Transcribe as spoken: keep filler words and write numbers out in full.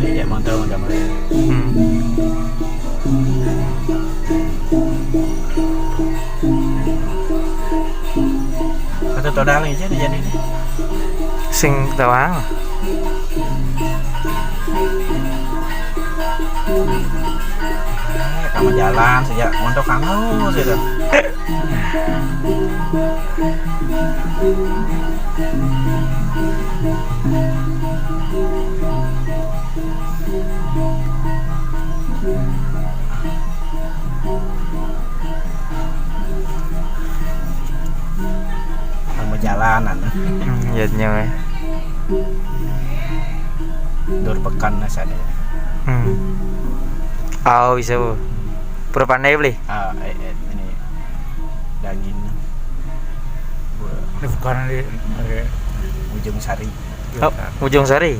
Iya, mantap, mantap, mantap. Hmm. Satu todang aja nih jadi. Sing tawang. Sama jalan sejak mondok kangen gitu. Sama jalanan. Hmm, ya nyawa. Dur pekan lah sana. Hmm. Oh, bisa, Bu. Pura pandai beli. Ah, eh, eh, ini daging. Ini bukan di, eh, Ujung Sari. Oh, Ujung Sari.